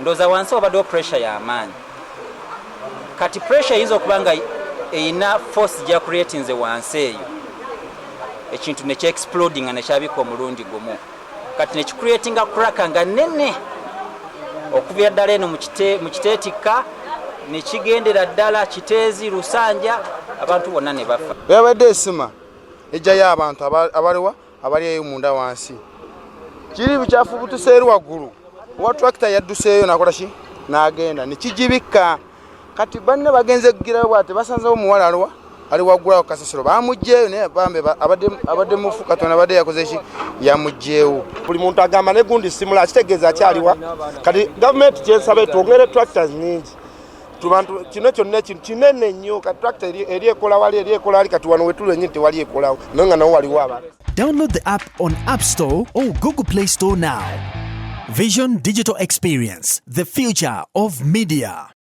Ndowooza wansi wabaddewo pressure y'amaanyi. Kati pressure eyinza okuba nga erina force gya creatinze wansi eyo, ekintu ne kyexplodinga ne kyabika omulundi gumu, kati ne kicreatinga crack nga nene okuviira ddala eno mu Kiteetikka ne kigendera ddala Kiteezi, Lusanja, abantu bonna ne bafa. Bweyabadde esima ejjayo abantu abaliwa abali eyo munda wansi, kiri bikyafubutusa eri waggulu. Owa tractor yadduseeyo nakola ki, n'agenda nekigibikka. Kati banne bagenze kugirayo bwate basanzewo omuwala aliwa ali waggulu awo kasasiro, bamugjeeyo naye bambe abadde mufu. Katonda abadde yakoze ki, yamugjeewo. Buli muntu agamba ne gundi simula, kitegeeza akyaliwa. Kati gavumenti kyensaba etwongere tractors nyingi tubantu. Kino kyonna ekintu kinene nnyo. Kati tractor eri ekola wali, eri ekola wali. Kati wano wetuli wenyini tewali ekolawo, naye nga nawo waliwo abantu. Download the app on App Store or Google Play Store now. Vision Digital Experience, the future of media.